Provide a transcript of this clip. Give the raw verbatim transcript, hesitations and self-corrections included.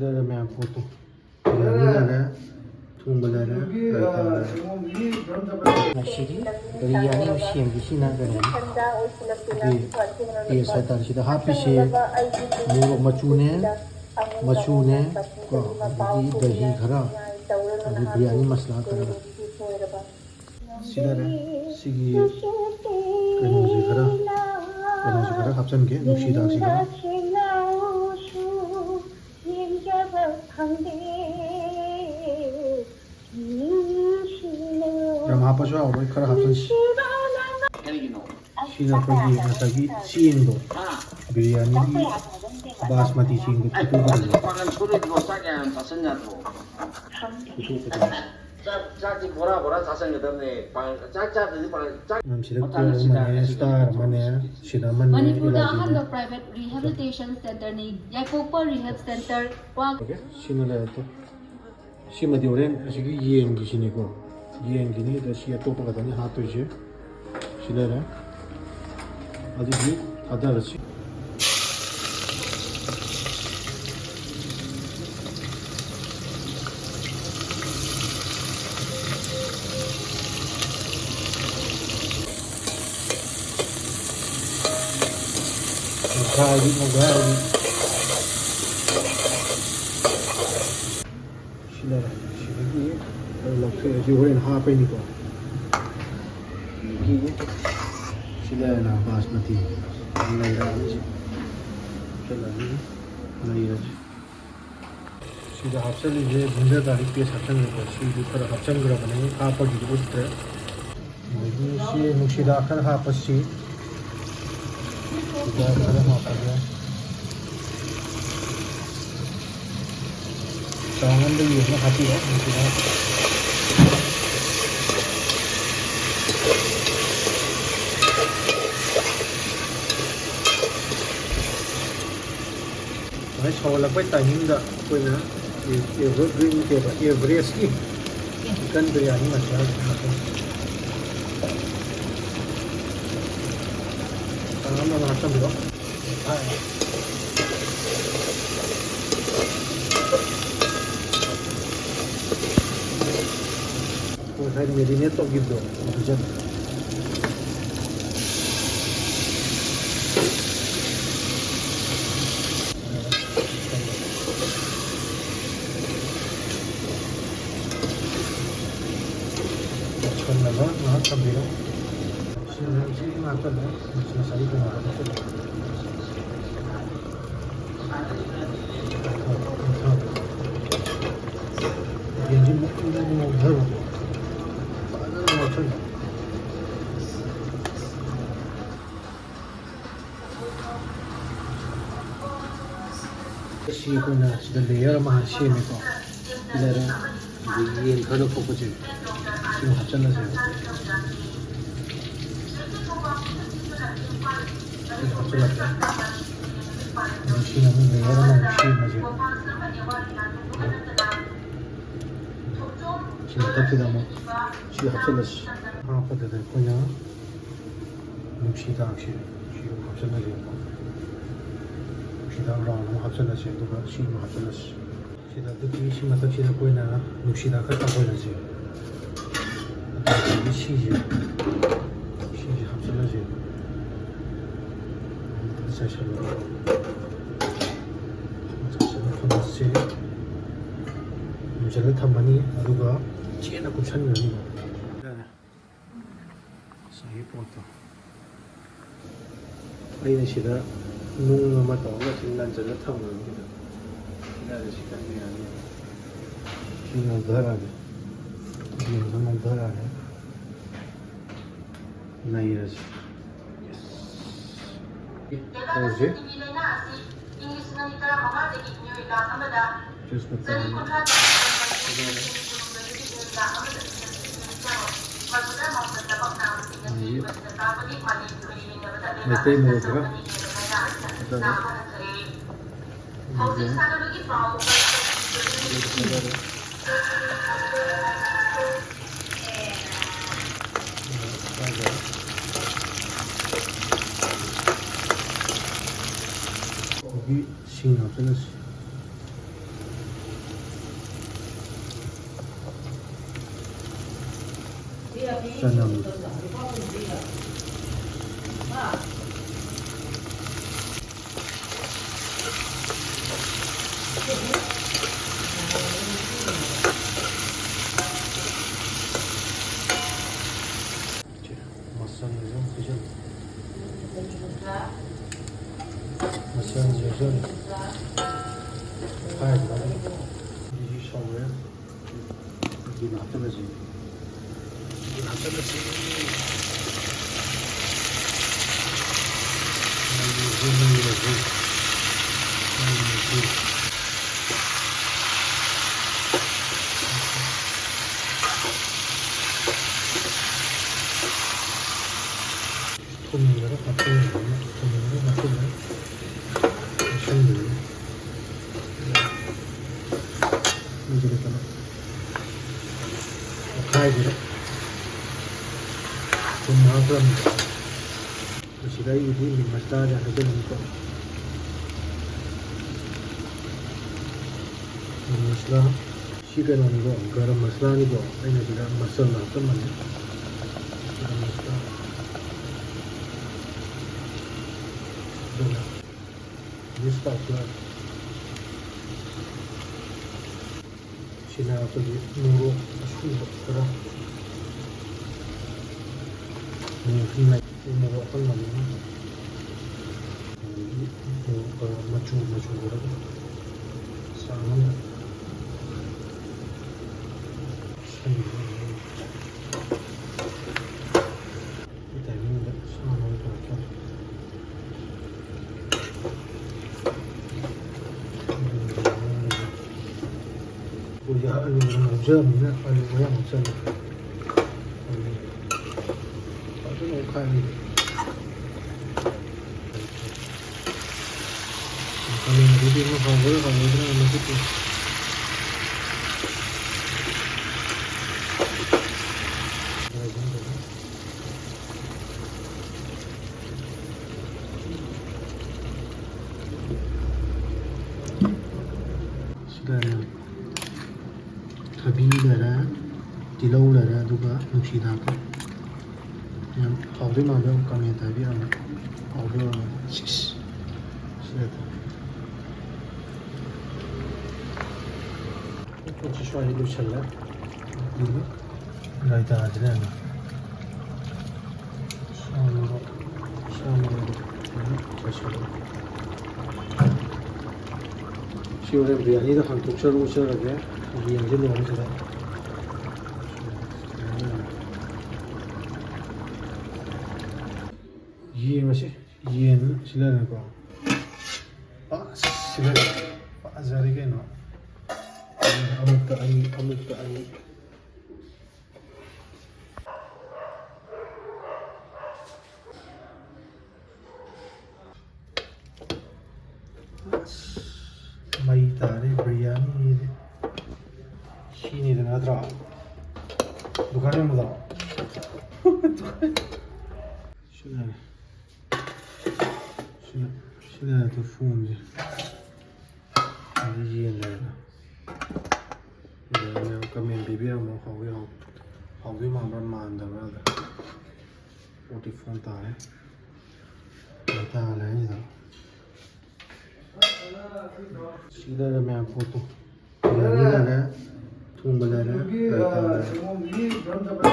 ꯂꯩꯔꯦ ꯃꯌꯥꯝ ꯄꯣꯠꯇꯣ꯫ ꯕꯤꯔꯌꯥꯅꯤ ꯂꯩꯔꯦ, ꯊꯣꯡꯕ ꯂꯩꯔꯦ, ꯔꯥꯏꯇꯥ ꯂꯩꯔꯦ꯫ ꯉꯁꯤꯒꯤ ꯕꯤꯔꯌꯥꯅꯤ ꯁꯦꯝꯒꯦ ꯁꯤꯅ ꯀꯩꯅꯣꯅꯤ꯫ ꯑꯩꯈꯣꯏꯒꯤ ꯄꯦꯁ ꯍꯥꯏꯇꯥꯔꯦ꯫ ꯁꯤꯗ ꯍꯥꯞꯄꯤꯁꯦ ꯃꯣꯔꯣꯛ ꯃꯆꯨꯅꯦ, ꯃꯆꯨꯅꯦ, ꯀꯣ, ꯑꯗꯒꯤ ꯗꯍꯤ ꯈꯔ, ꯑꯗꯒꯤ ꯕꯤꯔꯌꯥꯅꯤ ꯃꯁꯂꯥ ꯈꯔꯒ꯫ ꯁꯤꯗꯅꯦ, ꯁꯤꯒꯤ ꯀꯩꯅꯣꯁꯤ ꯈꯔ, ꯀꯩꯅꯣꯁꯤ ꯈꯔ ꯍꯥꯞꯆꯤꯟꯒꯦ, ꯅꯨꯡꯁꯤꯗꯥꯛꯁꯤ ꯈꯔ꯫ ꯌꯥꯝ ꯍꯥꯞꯄꯁꯨ ꯍꯥꯎꯔꯣꯏ, ꯈꯔ ꯍꯥꯞꯆꯤꯟꯁꯤ꯫ ꯀꯔꯤꯒꯤꯅꯣ? ꯁꯤꯅ ꯑꯩꯈꯣꯏꯒꯤ ꯉꯁꯥꯏꯒꯤ ꯆꯦꯡꯗꯣ, ꯕꯤꯔꯌꯥꯅꯤꯒꯤ ꯕꯥꯁꯃꯇꯤ ꯆꯦꯡꯗꯣ ꯐꯨꯠꯇꯣꯛꯀꯗꯕꯅꯤ꯫ ꯄꯥꯡꯒꯜ ꯁꯣꯜꯂꯤꯗꯨꯕꯨ ꯆꯥꯛ ꯌꯥꯝ ꯆꯥꯁꯤꯟ ꯌꯥꯗ꯭ꯔꯣ? ꯐꯨꯠꯇꯣꯛꯀꯗꯕꯅꯤ꯫ ꯆꯥꯛ, ꯆꯥꯛꯇꯤ ꯕꯣꯔꯥ ꯕꯣꯔꯥ ꯆꯥꯁꯤꯟꯒꯗꯕꯅꯦ꯫ ꯄꯥꯡ-, ꯆꯥꯛ ꯆꯥꯗ꯭ꯔꯗꯤ ꯄꯥꯡ-, ꯆꯥꯛ ꯃꯌꯥꯝꯁꯤꯗ ꯃꯇꯥꯡ ꯀ꯭ꯂꯣꯕ ꯑꯁꯤꯗ ꯑꯃꯅꯦ, ꯁ꯭ꯇꯥꯔ ꯑꯃꯅꯦ, ꯁꯤꯅꯃꯟꯅꯦ, ꯃꯅꯤꯄꯨꯔꯗ ꯏꯂꯥꯏꯆꯤꯅꯦ꯫ ꯑꯍꯥꯟꯕ private rehabilitation centerꯅꯤ꯫ ꯌꯥꯏꯄꯣꯛꯄ Rehab Center, ꯀ꯭ꯋꯥꯛ꯫ ꯑꯣꯀꯦ, ꯁꯤꯅ ꯂꯩꯔꯦ꯫ ꯁꯤꯃꯗꯤ ꯍꯣꯔꯦꯟ ꯑꯁꯤꯒꯤ ꯌꯦꯟꯒꯤꯁꯤꯅꯤꯀꯣ꯫ ꯌꯦꯟꯒꯤꯅꯤ, ꯑꯗ ꯁꯤ ꯑꯇꯣꯞꯄ ꯈꯛꯇꯅꯤ ꯍꯥꯞꯇꯣꯏꯁꯦ꯫ ꯁꯤ ꯂꯩꯔꯦ꯫ ꯑꯗꯨꯗꯤ ꯊꯥꯗꯔꯁꯤ꯫ ꯃꯨꯛꯈꯥꯏꯔꯤ, ꯃꯨꯛꯈꯥꯏꯔꯤ꯫ ꯁꯤ ꯂꯩꯔꯦ꯫ ꯁꯤꯗꯒꯤ ꯂꯧꯊꯣꯛꯑꯦ꯫ ꯁꯤ ꯍꯣꯔꯦꯟ ꯍꯥꯞꯄꯩꯅꯤꯀꯣ꯫ ꯑꯗꯒꯤ ꯁꯤ ꯂꯩꯔꯦꯅ ꯕꯥꯁꯃꯇꯤ꯫ ꯂꯩꯔꯦ꯫ ꯁꯤ ꯂꯩꯔꯦ꯫ ꯁꯤꯗ ꯍꯥꯞꯆꯜꯂꯤꯁꯦ ginger garlic paste ꯍꯥꯞꯆꯟꯈ꯭ꯔꯦꯀꯣ꯫ ꯁꯤꯁꯨ ꯈꯔ ꯍꯥꯞꯆꯟꯈ꯭ꯔꯕꯅꯦ ꯍꯥꯞꯄꯒꯤꯗꯤ ꯎꯠꯇ꯭ꯔꯦ꯫ ꯑꯗꯒꯤ ꯁꯤ ꯅꯨꯡꯁꯤꯗꯥꯛ ꯈꯔ ꯍꯥꯞꯄꯁꯤ꯫ ꯁꯤꯗ ꯈꯔ ꯍꯥꯞꯄꯒꯦ꯫ ꯆꯥꯡ ꯑꯃꯗ ꯌꯦꯡꯉꯒ ꯍꯥꯞꯄꯤꯔꯣ ꯅꯨꯡꯁꯤꯗꯥꯛ꯫ ꯁꯨꯃꯥꯏꯅ ꯁꯧꯍꯜꯂꯛꯄꯩ timingꯗ ꯑꯩꯈꯣꯏꯅ ꯑꯦ-, ꯑꯦꯚꯔꯒ꯭ꯔꯤꯟ ꯅꯠꯇꯦꯕ, ꯑꯦꯚꯔꯦꯁꯀꯤ ꯆꯤꯛꯀꯟ ꯕꯤꯔꯌꯥꯅꯤ ꯃꯁꯥꯂꯥꯁꯤ ꯍꯥꯞꯆꯤꯟꯕꯤꯔꯣ꯫ ꯆꯥꯡ ꯑꯃ ꯍꯥꯞꯆꯤꯟꯕꯤꯔꯣ꯫ ꯉꯁꯥꯏ marinate ꯇꯧꯈꯤꯕꯗꯣ ꯑꯗꯨ ꯍꯩꯖꯤꯜꯂꯣ꯫ ꯀꯜꯂꯒ ꯉꯥꯏꯍꯥꯛ ꯊꯝꯕꯤꯔꯣ꯫ ꯁꯤ ꯉꯥꯏꯍꯥꯛ ꯊꯝꯕꯤꯔꯣ꯫ ꯉꯁꯥꯏꯒꯤ ꯀꯩꯅꯣꯗꯣ ꯌꯦꯟꯁꯤ ꯃꯨꯟꯅ ꯉꯧꯊꯔꯣꯀꯣ꯫ ꯐꯖꯅ ꯉꯧꯊꯔꯣ꯫ ꯁꯤ ꯑꯩꯈꯣꯏꯅ ꯁꯤꯗ layer ꯑꯃ ꯍꯥꯟꯅ ꯁꯦꯝꯃꯦꯀꯣ꯫ Layer ꯑꯗꯒꯤ ꯌꯦꯟ ꯈꯔ ꯂꯧꯊꯣꯛꯄꯁꯦ ꯁꯤ ꯍꯥꯞꯆꯜꯂꯁꯦꯕ꯫ ꯁꯤ ꯍꯥꯞꯆꯜꯂꯁꯦ꯫ ꯑꯗꯨ ꯁꯤꯅ ꯑꯃꯨꯛ layer ꯑꯃꯃꯨꯛ ꯁꯦꯝꯃꯁꯦ꯫ ꯁꯤ ꯃꯊꯛꯁꯤꯗ ꯑꯃꯨꯛ ꯁꯤ ꯍꯥꯞꯆꯜꯂꯁꯤ꯫ ꯍꯥꯞꯄꯗꯨꯗ ꯑꯩꯈꯣꯏꯅ ꯅꯨꯡꯁꯤꯗꯥꯛꯁꯦ ꯁꯤ ꯑꯃꯨꯛ ꯍꯥꯞꯆꯜꯂꯁꯦꯕꯀꯣ꯫ ꯅꯨꯡꯁꯤꯗꯥꯛ round ꯑꯃ ꯍꯥꯞꯆꯜꯂꯁꯦ, ꯑꯗꯨꯒ ꯁꯤ ꯑꯃ ꯍꯥꯞꯆꯜꯂꯁꯤ꯫ ꯁꯤꯗ ꯑꯗꯨꯒꯤ ꯁꯤ ꯃꯊꯛꯁꯤꯗ ꯑꯩꯈꯣꯏꯅ ꯅꯨꯡꯁꯤꯗꯥꯛ ꯈꯔ ꯊꯥꯖꯤꯜꯂꯁꯦ꯫ ꯑꯗꯨꯗꯒꯤ ꯁꯤꯁꯦ, ꯁꯤꯁꯦ ꯍꯥꯞꯆꯜꯂꯁꯦ꯫ ꯆꯥꯏꯁꯜꯂꯒ ꯆꯥꯏꯁꯜꯂ ꯊꯝꯃꯁꯦ꯫ ꯌꯨꯝꯁꯤꯜꯂ ꯊꯝꯃꯅꯤ, ꯑꯗꯨꯒ ꯆꯦꯠꯅ ꯀꯨꯞꯁꯟꯈ꯭ꯔꯅꯤꯀꯣ꯫ ꯉꯁꯥꯏꯒꯤ ꯄꯣꯠꯇꯣ ꯑꯩꯅ ꯁꯤꯗ ꯅꯨꯡ ꯑꯃ ꯇꯧꯔꯒ ꯁꯤ ꯅꯟꯁꯤꯜꯂ ꯊꯝꯈ꯭ꯔꯕꯅꯤꯗ꯫ ꯁꯤꯗ ꯁꯤ ꯀꯟꯕ ꯌꯥꯅꯤ꯫ ꯁꯤ ꯉꯧꯊꯔꯛꯑꯒꯦ꯫ ꯌꯦꯟꯗꯣ ꯉꯧꯊꯔꯛꯑꯒꯦ꯫ ꯅꯩꯔꯁꯤ꯫ ꯍꯧꯖꯤꯛ ꯇꯦꯖꯄꯇꯥ ꯑꯃ꯫ ꯃꯩꯇꯩ ꯃꯣꯔꯣꯛ ꯈꯔ ꯍꯥꯞꯆꯜꯂꯦ꯫ ꯀꯣꯕꯤ ꯁꯤꯡ ꯍꯥꯞꯆꯜꯂꯁꯤ꯫ ꯆꯅꯝ꯫ ꯃꯆꯜꯁꯦ ꯑꯃꯨꯛ ꯄꯤꯖꯜꯂꯨ꯫ ꯃꯆꯜꯁꯦ ꯄꯤꯖꯜꯂꯨ꯫ ꯍꯥꯏꯔꯤꯕ ꯑꯗꯨꯝ꯫ ꯑꯗꯨꯗꯤ ꯁꯧꯔꯦ꯫ ꯑꯗꯨꯅ ꯍꯥꯞꯆꯜꯂꯁꯤ꯫ ꯑꯗꯨꯅ ꯍꯥꯞꯆꯜꯂꯁꯤ꯫ ꯅꯩꯔꯁꯤ, ꯅꯩꯔꯁꯤ꯫ ꯅꯩꯔꯁꯤ꯫ ꯊꯨꯝ ꯈꯔ ꯍꯥꯞꯆꯤꯟꯕꯤꯔꯒ, ꯊꯨꯝ ꯈꯔ ꯍꯥꯞꯆꯤꯜꯂꯦ꯫ ꯍꯥꯞꯆꯤꯟꯕꯤꯔꯒ꯫ ꯃꯗꯨꯗ ꯀꯩꯅꯣ ꯑꯣꯠꯈꯥꯏꯕꯤꯔꯦ꯫ ꯊꯨꯝ ꯍꯥꯞꯈ꯭ꯔꯕꯅꯤ꯫ ꯃꯁꯤꯗ ꯑꯩꯒꯤꯗꯤ ꯃꯤꯠ ꯃꯁꯂꯥꯁꯦ ꯍꯥꯞꯆꯤꯜꯂꯅꯤꯀꯣ꯫ ꯃꯤꯠ ꯃꯁꯂꯥ꯫ ꯁꯤ ꯀꯩꯅꯣꯅꯤꯀꯣ, ꯒꯔꯝ ꯃꯁꯂꯥꯅꯤꯀꯣ꯫ ꯑꯩꯅ ꯁꯤꯗ ꯃꯆꯜ ꯍꯥꯞꯆꯟꯕꯅꯤ꯫ ꯒꯔꯝ ꯃꯁꯂꯥ꯫ ꯑꯗꯨꯒ ꯃꯤꯛꯁ ꯇꯧꯔꯒ ꯁꯤꯅ ꯑꯩꯈꯣꯏꯒꯤ ꯃꯣꯔꯣꯛ ꯑꯁꯨꯕ ꯈꯔ, ꯃꯣꯔꯣꯛ ꯑꯁꯨꯕ, ꯃꯣꯔꯣꯛ ꯑꯀꯪꯕꯅꯤꯅ, ꯑꯗꯒꯤ ꯃꯣꯔꯣꯛ ꯈꯔ ꯃꯆꯨ, ꯃꯆꯨ ꯈꯔꯒ ꯆꯥꯡ ꯑꯃꯗ ꯁꯤ ꯇꯥꯏꯃꯤꯡꯗ ꯁꯥ ꯃꯔꯣꯏ ꯊꯥꯛꯀꯦ꯫ ꯑꯩꯈꯣꯏꯗꯤ ꯑꯂꯨ ꯉꯧꯖꯕꯅꯤꯅ ꯑꯂꯨ ꯑꯌꯥꯝꯕ ꯆꯪꯉꯦ꯫ ꯑꯂꯨ ꯐꯖꯅ ꯑꯣꯠꯈꯥꯏꯔꯅꯤ꯫ ꯀꯥꯂꯦꯟꯗꯗꯤ ꯑꯃ ꯍꯥꯎꯒꯗ꯭ꯔꯥ ꯍꯥꯎꯔꯣꯏꯗ꯭ꯔꯥ ꯃꯁꯤꯗꯤ꯫ ꯁꯤꯗ ꯊꯕꯤ ꯂꯩꯔꯦ, ꯇꯤꯜꯍꯧ ꯂꯩꯔꯦ, ꯑꯗꯨꯒ ꯅꯨꯡꯁꯤ ꯍꯤꯗꯥꯛꯇꯣ꯫ ꯌꯥꯝ ꯍꯥꯎꯗꯣꯏ ꯃꯥꯟꯕ ꯑꯃ comment ꯍꯥꯏꯕꯤꯔꯝꯃꯣ꯫ ꯍꯥꯎꯗꯣꯏ ꯃꯥꯟꯕ꯫ ꯁꯤꯁ꯫ ꯁꯤ ꯂꯩꯔꯦ꯫ ꯄꯣꯠꯁꯤ ꯁ꯭ꯋꯥꯏꯗ ꯂꯣꯏꯁꯜꯂꯦ꯫ ꯑꯗꯨꯒ ꯔꯥꯏꯇꯥꯁꯤꯅ ꯑꯃꯨꯛ ꯁꯥ ꯃꯔꯣꯏ, ꯁꯥ ꯃꯔꯣꯏꯗꯣ ꯐꯖꯅ ꯆꯥꯏꯁꯜꯂꯦ꯫ ꯁꯤ ꯍꯣꯔꯦꯟ ꯕꯤꯔꯌꯥꯅꯤꯗ ꯍꯥꯡꯇꯣꯛꯆꯔꯨ ꯆꯔꯒꯦ꯫ ꯌꯦꯟꯁꯦ ꯂꯣꯏꯔꯦ ꯁꯤꯗ꯫ ꯌꯦꯡꯉꯁꯤ꯫ ꯌꯦꯟ ꯁꯤ ꯂꯩꯔꯦꯀꯣ꯫ ꯑꯁ, ꯁꯤꯗ ꯐꯖꯔꯦ ꯀꯩꯅꯣ꯫ ꯑꯃꯨꯛꯇ ꯑꯅꯤ, ꯑꯃꯨꯛꯇ ꯑꯅꯤ꯫ ꯑꯁ, ꯃꯩ ꯇꯥꯔꯦ ꯕꯤꯔꯌꯥꯅꯤꯁꯤꯗꯤ꯫ ꯁꯤꯅꯤꯗꯅ ꯅꯠꯇ꯭ꯔꯣ? ꯗꯨꯀꯥꯟ ꯌꯣꯟꯕꯗꯣ? ꯁꯤꯗꯅꯦ꯫ ꯁꯤꯅ, ꯁꯤꯅ ꯅꯠꯇ꯭ꯔꯣ ꯐꯣꯟꯁꯦ? ꯑꯗꯨ ꯌꯦꯟ ꯂꯩꯔꯦ꯫ ꯑꯗꯨ ꯃꯌꯥꯝ comment ꯄꯤꯕꯤꯔꯝꯃꯣ, ꯍꯥꯎꯏ ꯍꯥꯎ-, ꯍꯥꯎꯗꯣꯏ ꯃꯥꯟꯕ꯭ꯔꯥ ꯃꯥꯟꯗꯕ꯭ꯔꯥ ꯑꯗ꯫ ꯐꯣꯔꯇꯤ ꯐꯣꯔ ꯇꯥꯔꯦ꯫ ꯃꯩꯇꯥ ꯂꯩꯔꯤꯗꯣ꯫ ꯁꯤ ꯂꯩꯔꯦ ꯃꯌꯥꯝ ꯄꯣꯠꯇꯣ꯫ ꯕꯤꯔꯌꯥꯅꯤ ꯂꯩꯔꯦ, ꯊꯣꯡꯕ ꯂꯩꯔꯦ, ꯔꯥꯏꯇꯥ ꯂꯩꯔꯦ꯫